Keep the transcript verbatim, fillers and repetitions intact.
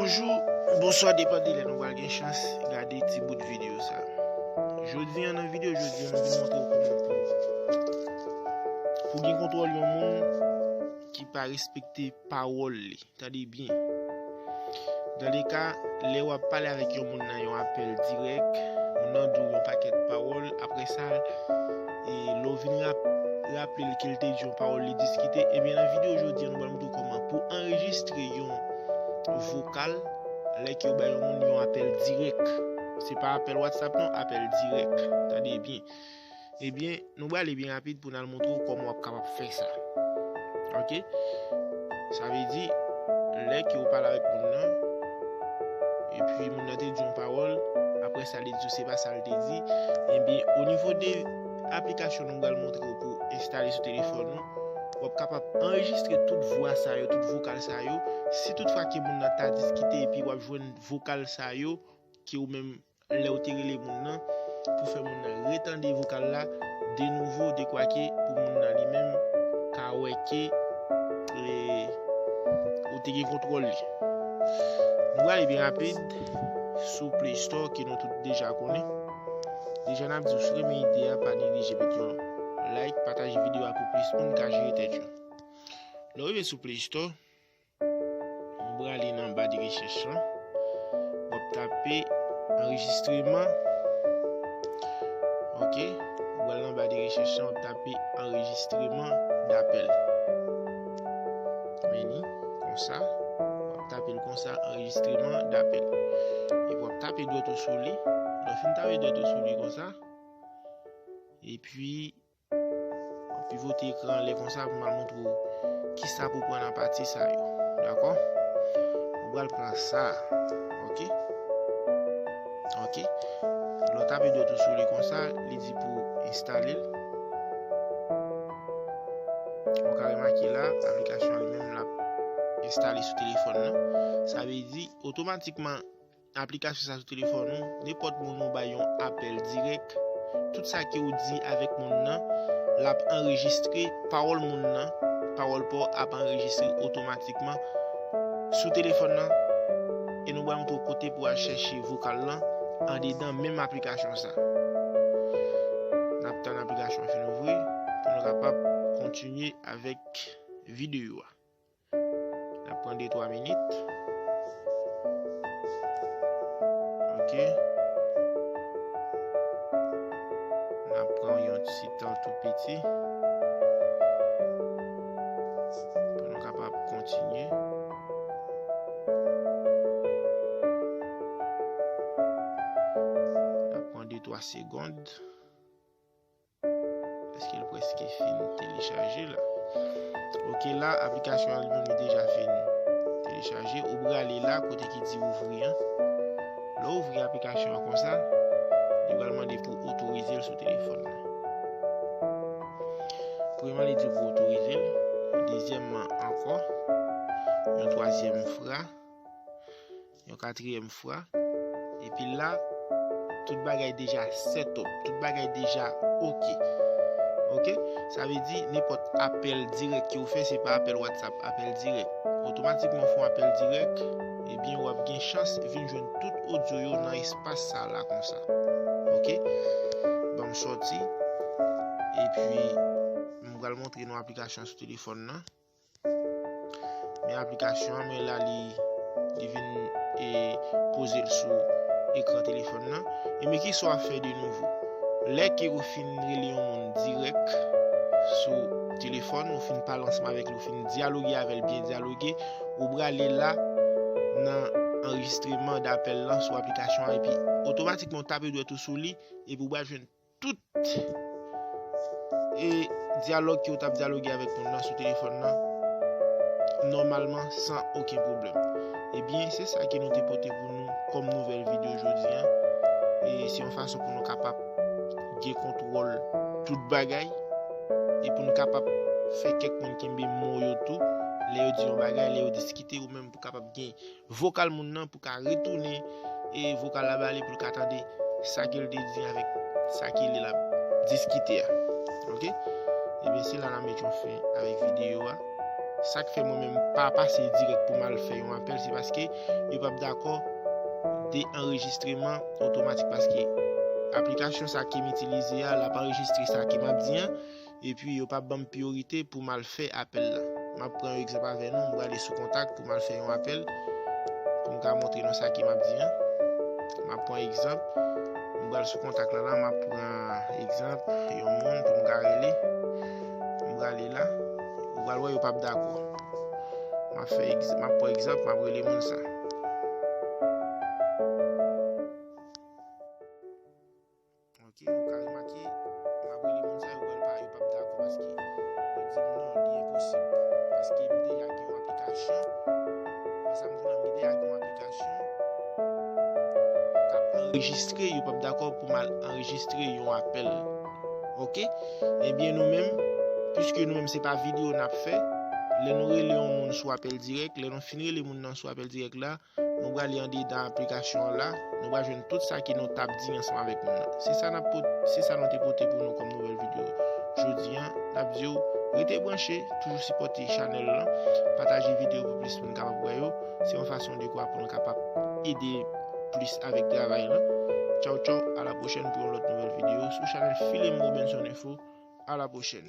Bonjou, bonswa, depann de lè nou pral gen chans gade ti bout videyo sa. Jodi a, nan videyo jodi a, nou vin montre w kòman pou, pou gen kontwòl yon moun ki pa respekte pawòl li. Tande byen. Dans le cas, lè w ap pale avèk yon moun nan yon apèl dirèk, moun nan di w yon pakèt pawòl, apre sa, e lè w vin rap-, raple l ke l te di yon pawòl, li diskite, ebyen, nan videyo jodi a, nou pral montre w kòman pou anrejistre yon vokal, lè ke w bay yon moun yon apèl dirèk. Se pa apèl WhatsApp non, apèl dirèk. Tande byen. Ebyen, nou prale byen rapid pou n al montre w kòman w ap kapab fè sa. Oke? Sa vle di, lè ke w pale avèk moun nan, epi moun nan te di yon pawòl, apre sa, li di w se pa sa l te di, ebyen, o nivo de aplikasyon nou pral montre w pou enstale sou telefòn ou, w ap kapab anrejistre tout vwa sa yo, tout vokal sa yo. Si toutfwa ke moun nan ta diskite epi w ap jwenn vokal sa yo, ke ou menm lè w te rele moun nan, pou fè moun nan retande vokal la de nouvo, dekwa ke pou moun nan li menm ka wè ke, e, ou te gen kontwòl li. Nou prale byen rapid sou Play Store ke nou tout deja konnen. Deja n ap di w, si w renmen ide a, pa neglije mete yon like, pataje videyo a pou plis moun ka jere tèt yo. Lè w rive sou Play Store, nou prale nan ba de rechèch lan. W ap tape anrejistreman. Oke. Ou pral nan ba de rechèch lan, w ap tape anrejistreman dapèl. Men li, konsa. W ap tape l konsa, anrejistreman dapèl. Epi w ap tape dwèt ou sou li. Lè w fin tape dwèt ou sou li konsa, epi w ap pivote ekran anlè konsa pou m al montre w kisa pou pran nan pati sa yo. Dakò? Ou pral pran sa. Oke? Oke? Lè w tape dwèt ou sou li konsa, li di pou enstale l. Ou ka remake la, aplikasyon an li menm l ap enstale sou telefòn nan. Sa vle di, otomatikman, aplikasyon sa sou telefòn ou, nenpòt moun ou bay yon apèl dirèk, tout sa ke ou di avèk moun nan, l ap anrejistre, pawòl moun nan, pawòl pa w ap anrejistre otomatikman sou telefòn nan, e nou pral montre w kote pou w al chèche vokal lan andedan menm aplikasyon sa. N ap tann aplikasyon an fin ouvri pou nou kapab kontinye avèk videyo a. N ap pran de twa minit. Oke. N ap pran yon ti tan tou piti pou nou kapab kontinye. N ap pran de twa segonn. Èske l prèske fin telechaje la? Oke, la, aplikasyon an li menm li deja fin telechaje. Ou prale la, kote ki di ouvri an. Lè w ouvri aplikasyon an konsa, li pral mande pou otorize l sou telefòn nan. Premyèman, li di w pou otorize l. Dezyèmman, ankò. Yon twazyèm fwa. Yon katriyèm fwa. Epi la, tout bagay deja set up, tout bagay deja oke. Oke? Sa vle di, nenpòt apèl dirèk ke w fè, se pa apèl WhatsApp, apèl dirèk. Otomatikman, w fè yon apèl dirèk, ebyen, w ap gen chans vin jwenn tout odyo yo nan espas sa la konsa. Oke? Ban m sòti. Epi, m pral montre nou aplikasyon sou telefòn nan. Men aplikasyon an, men la li, li vin, e, poze l sou ekran telefòn nan. E men kisa w ap fè de nouvo? Lè ke ou fin rele yon moun dirèk sou telefòn, ou fin pale ansanm avèk li, ou fin dyaloge avè l, byen dyaloge, ou prale la nan anrejistreman dapèl lan sou aplikasyon an, epi otomatikman ou tape dwèt ou sou li, epi ou pral jwenn tout, e, dyalòg ke w t ap dyaloge avèk moun nan sou telefòn nan, nòmalman, san okenn pwoblèm. Ebyen, se sa ke nou te pote pou nou kòm nouvèl videyo jodi a. E se yon fason pou nou kapab gen kontwòl tout bagay, e pou nou kapab fè kèk moun kenbe mo yo tou, lè yo di yon bagay, lè yo diskite, ou menm pou kapab gen vokal moun nan pou ka retounen, e, vokal la ba li pou l ka tande sa ke l te di avèk sa ke li l ap diskite a. Oke? Ebyen, se la n ap met yon fen avèk videyo a. Sa k fè mwen menm m pa pase dirèk pou m al fè yon apèl, se paske yo p ap dakò de anrejistreman otomatik, paske aplikasyon sa ke m itilize a, l ap anrejistre sa ke m ap di an, epi yo p ap ban m priyorite pou m al fè apèl la. M ap pran yon egzanp avè nou, m prale sou kontak pou m al fè yon apèl, pou m ka montre nou sa ke m ap di an. M ap pran egzanp, m pral sou kontak la la, m ap pran egzanp, yon moun pou m ka rele, m prale la, ou pral wè yo p ap dakò. M ap fè egz-, m ap pran egzanp, m ap rele moun sa. Ok, ou ka remake, m ap rele moun sa yo, yo pral pa, yo p ap dakò paske yo di m non, li enposib. Paske m deja gen yon aplikasyon. Wè sa m di w la, m deja gen yon aplikasyon k ap anrejistre, yo p ap dakò pou m al anrejistre yon apèl. Ok? Ebyen, nou menm, piske nou menm se pa videyo n ap fè, lè nou rele yon moun sou apèl dirèk, lè nou fin rele moun nan sou apèl dirèk la, nou prale andedan aplikasyon an la, nou pral jwenn tout sa ke nou t ap di ansanm avèk moun nan. Se sa n ap pot-, se sa nou te pote pou nou kòm nouvèl videyo jodi an. N ap di w, rete branche, toujou sipòte chanèl lan, pataje videyo pou plis moun kapab wè yo. Se yon fason de kwa pou nou kapab ede plis avèk travay lan. Tchaw, tchaw, a la pwochèn pou yon lòt nouvèl videyo sou chanèl Filim Robinson Info. A la pwochèn.